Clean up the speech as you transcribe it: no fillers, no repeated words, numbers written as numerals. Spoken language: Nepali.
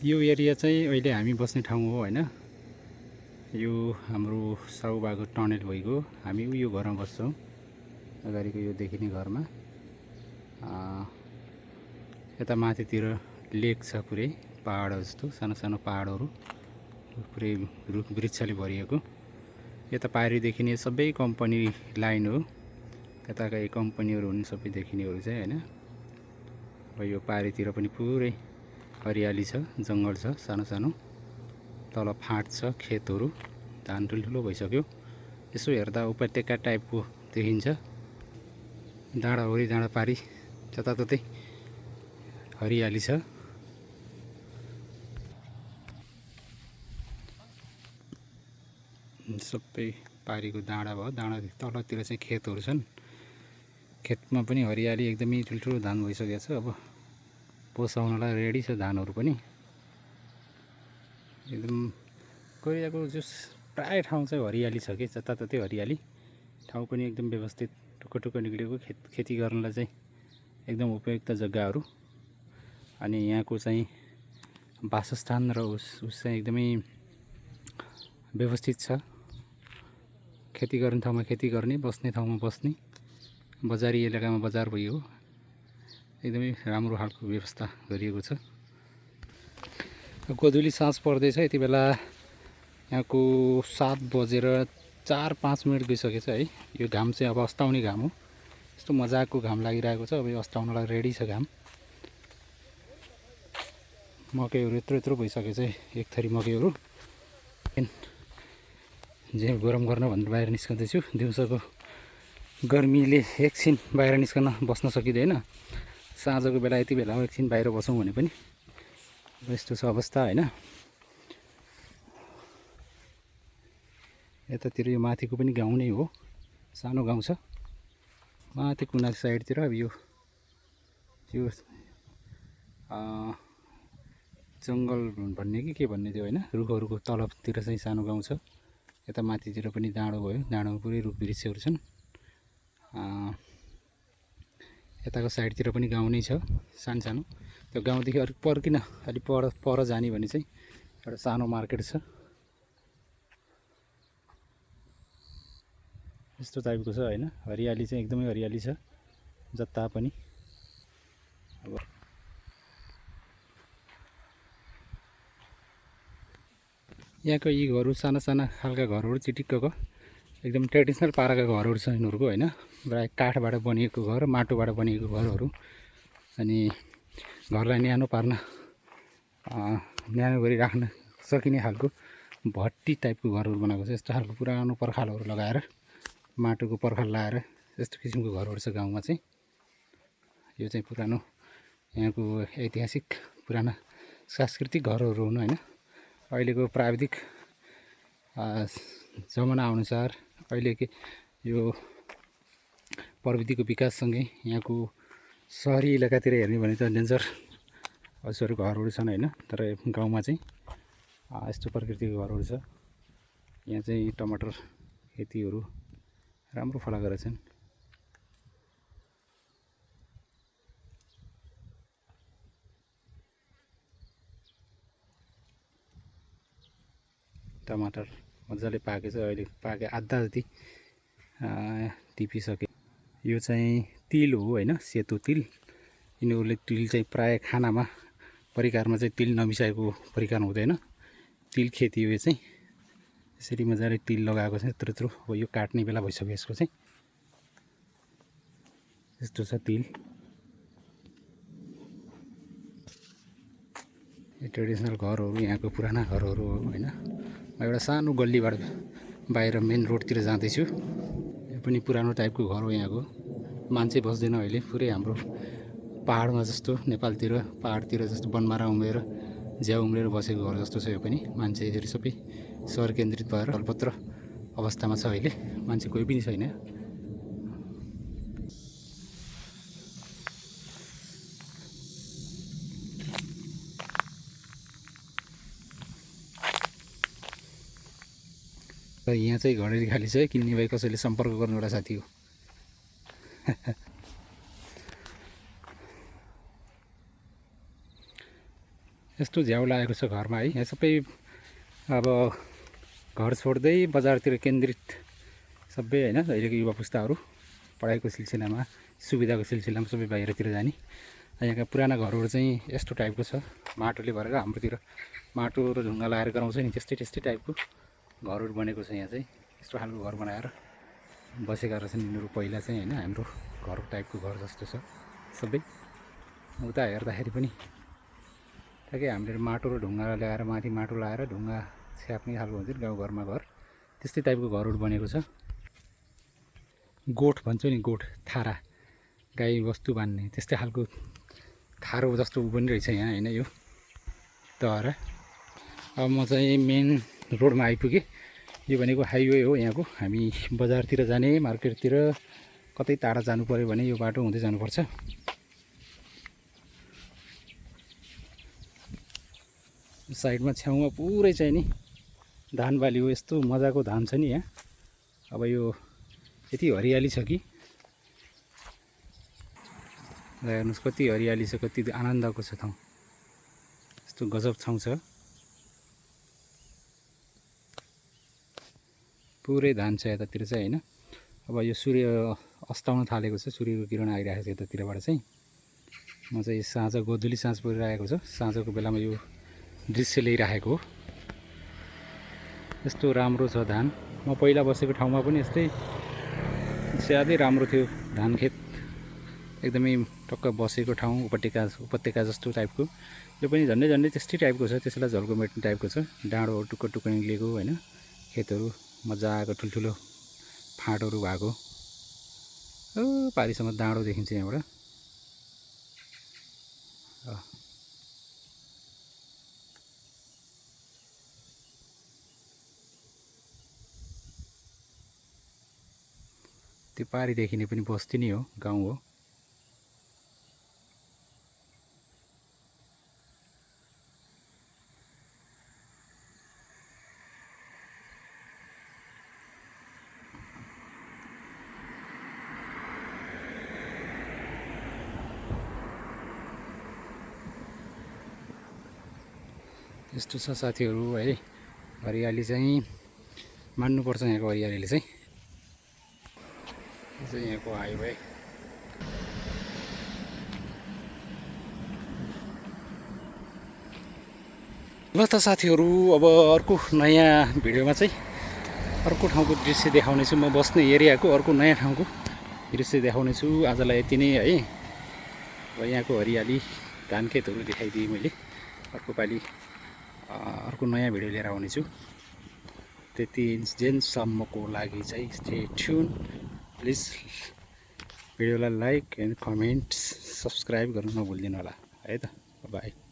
यो एरिया चाहिँ अहिले हामी बस्ने ठाउँ हो हैन। यो हाम्रो साउबाको टनेल भइगयो। हामी यो घरमा बस्छौँ, अगाडिको यो देखिने घरमा। यता माथितिर लेक छ, पुरै पहाड जस्तो सानो सानो पहाडहरू, पुरै रुख वृक्षले भरिएको। यता पारी देखिने सबै कम्पनी लाइन हो, त्यताका कम्पनीहरू हुन् सबै देखिनेहरू चाहिँ हैन। अब यो पारीतिर पनि पुरै हरियाली छ, जङ्गल छ सानो सानो, तल फाँट छ, खेतहरू, धान ठुल्ठुलो भइसक्यो। यसो हेर्दा उपत्यका टाइपको देखिन्छ। डाँडाहुरी डाँडा पारी जताततै हरियाली छ। सबै पारीको डाँडा भयो, डाँडा तलतिर चाहिँ खेतहरू छन्। खेतमा पनि हरियाली, एकदमै ठुल्ठुलो धान भइसकेको छ। अब पोसाउनलाई रेडी छ धानहरू पनि। एकदम कोरियाको जस प्राय ठाउँ चाहिँ हरियाली छ कि, जताततै हरियाली। ठाउँ पनि एकदम व्यवस्थित, टुक्को टुक्को निक्लेको, खेती गर्नलाई चाहिँ एकदम उपयुक्त जग्गाहरू। अनि यहाँको चाहिँ वासस्थान र उस चाहिँ एकदमै व्यवस्थित छ। खेती गर्ने ठाउँमा खेती गर्ने, बस्ने ठाउँमा बस्ने, बजारी इलाकामा बजार भइयो, एकदमै राम्रो खालको व्यवस्था गरिएको छ। गोधुली साँझ पर्दैछ, यति बेला यहाँको 7:04-5 गइसकेछ है। यो घाम चाहिँ अब अस्ताउने घाम हो, यस्तो मजाको घाम लागिरहेको छ। अब यो अस्ताउनलाई रेडी छ घाम। मकैहरू यत्रो यत्रो भइसकेछ, एक थरी मकैहरू। जे गरम गर्न भनेर बाहिर निस्कँदैछु। दिउँसोको गर्मीले एकछिन बाहिर निस्कन बस्न सकिँदैन। साँझको बेला यति बेला एकछिन बाहिर बसौँ भने पनि यस्तो छ अवस्था हैन। यतातिर यो माथिको पनि गाउँ नै हो, सानो गाउँ छ माथि कुना साइडतिर। अब यो जङ्गल भन्ने कि के भन्ने थियो हैन, रुखहरूको तलतिर चाहिँ सानो गाउँ छ। यता माथितिर पनि डाँडो भयो, डाँडोमा पुरै रुख वृक्षहरू छन्। यताको साइडतिर पनि गाउँ नै छ, सानो सानो। त्यो गाउँदेखि अलिक पर्किन, अलिक पर जाने भने चाहिँ एउटा सानो मार्केट छ। यस्तो टाइपको छ हैन। हरियाली चाहिँ एकदमै हरियाली छ जता पनि। अब यहाँको यी घरहरू साना साना खालका घरहरू, चिटिक्कको एकदम ट्रेडिसनल पाराका घरहरू छ यिनीहरूको हैन। प्राय काठबाट बनिएको घर, माटोबाट बनिएको घरहरू। अनि घरलाई न्यानो पार्न, न्यानो गरी राख्न सकिने खालको भट्टी टाइपको घरहरू बनाएको छ। यस्तो खालको पुरानो पर्खालहरू लगाएर, माटोको पर्खाल लगाएर यस्तो किसिमको घरहरू छ गाउँमा चाहिँ। यो चाहिँ पुरानो यहाँको ऐतिहासिक पुराना सांस्कृतिक घरहरू हुन् हैन। अहिलेको प्राविधिक जमाना अनुसार, अहिलेको यो प्रविधिको विकाससँगै यहाँको सहरी इलाकातिर हेर्ने भने त डेन्जर यसरी घरहरू छन् हैन। तर गाउँमा चाहिँ यस्तो प्रकृतिको घरहरू छ। यहाँ चाहिँ टमाटर खेतीहरू राम्रो फलाएको रहेछन्। टमाटर मजाले पाकेछ, अहिले पाके आधा जति टिपिसके। यो चाहिँ तिल हो हैन, सेतो तिल। यिनीहरूले तिल चाहिँ प्राय खानामा, परिकारमा चाहिँ तिल नमिसाएको परिकार हुँदैन। तिल खेती हो यो चाहिँ। यसरी मजाले तिल लगाएको छ यत्रो यत्रो। अब यो काट्ने बेला भइसक्यो यसको चाहिँ। यस्तो छ तिल। यो ट्रेडिसनल घरहरू यहाँको पुराना घरहरू हो हैन। म एउटा सानो गल्लीबाट बाहिर मेन रोडतिर जाँदैछु। यो पनि पुरानो टाइपको घर हो यहाँको। मान्छे बस्दैन अहिले, पुरै हाम्रो पहाडमा जस्तो, नेपालतिर पहाडतिर जस्तो बनमारा उम्रेर, झ्याउ उम्रेर बसेको घर जस्तो छ यो पनि। मान्छेहरू सबै सहर केन्द्रित भएर अल्पत्र अवस्थामा छ अहिले, मान्छे कोही पनि छैन। यहाँ चाहिँ घडेरी खाली छ, किन्ने भए कसैले सम्पर्क गर्नु एउटा साथी हो। यस्तो झ्याउ लागेको छ घरमा है। यहाँ सबै अब घर छोड्दै बजारतिर केन्द्रित सबै होइन, अहिलेको युवा पुस्ताहरू पढाइको सिलसिलामा सुविधाको सिलसिलामा सबै बाहिरतिर जाने। यहाँका पुराना घरहरू चाहिँ यस्तो टाइपको छ, माटोले भरेर। हाम्रोतिर माटो र ढुङ्गा लगाएर गराउँछ नि, त्यस्तै टाइपको घरहरू बनेको छ। यहाँ चाहिँ यस्तो खालको घर बनाएर बसेका रहेछन् यिनीहरू पहिला चाहिँ होइन। हाम्रो घर टाइपको घर जस्तो छ सबै। उता हेर्दाखेरि पनि ठ्याक्कै हामीले माटो र ढुङ्गा ल्याएर माथि माटो लगाएर ढुङ्गा छ्याप्ने खालको हुन्छ नि गाउँघरमा घर, त्यस्तै टाइपको घरहरू बनेको छ। गोठ भन्छौँ नि, गोठ थारा गाई वस्तु बान्ने त्यस्तै खालको थारो जस्तो पनि रहेछ यहाँ होइन। यो तर अब म चाहिँ मेन रोडमा आइपुगेँ। यो भनेको हाइवे हो यहाँको। हामी बजारतिर जाने, मार्केटतिर कतै टाढा जानु पऱ्यो भने यो बाटो हुँदै जानुपर्छ। साइडमा छेउमा पुरै चाहिँ नि धान बाली हो। यस्तो मजाको धान छ नि यहाँ। अब यो यति हरियाली छ कि हेर्नुहोस् कति हरियाली छ, कति आनन्दको छ ठाउँ। यस्तो गजब ठाउँ छ। पुरै धान छ यतातिर चाहिँ होइन। अब यो सूर्य अस्ताउन थालेको छ, सूर्यको किरण आइरहेको छ यतातिरबाट चाहिँ। म चाहिँ साँझ गोधुली साँझ परिरहेको छ, साँझको बेलामा यो दृश्य ल्याइराखेको हो। यस्तो राम्रो छ धान। म पहिला बसेको ठाउँमा पनि यस्तै ज्यादै राम्रो थियो धान खेत, एकदमै टक्क बसेको ठाउँ, उपत्यका जस्तो टाइपको। यो पनि झन्डै त्यस्तै टाइपको छ, त्यसलाई झल्को मेट्ने टाइपको छ। डाँडोहरू टुक्क निक्लिएको होइन, खेतहरू मजाको ठुल्ठुलो फाँटहरू भएको। पारिसम्म डाँडो देखिन्छ यहाँबाट। त्यो पारी देखिने पनि बस्ती नै हो, गाउँ हो। यस्तो छ साथीहरू है। हरियाली चाहिँ मान्नुपर्छ यहाँको हरियालीले चाहिँ। यो चाहिँ यहाँको हाइवे। ल त साथीहरू, अब अर्को नयाँ भिडियोमा चाहिँ अर्को ठाउँको दृश्य देखाउनेछु। म बस्ने एरियाको अर्को नयाँ ठाउँको दृश्य देखाउनेछु। आजलाई यति नै है। अब यहाँको हरियाली धान खेतहरू देखाइदिएँ मैले। अर्को पालि अर्को नयाँ भिडियो लिएर आउनेछु। त्यति जेनसम्मको लागि चाहिँ स्टे ट्युन। प्लिज भिडियोलाई लाइक एन्ड कमेन्ट्स सब्सक्राइब गर्नु नभुलिदिनु होला है त। बाई।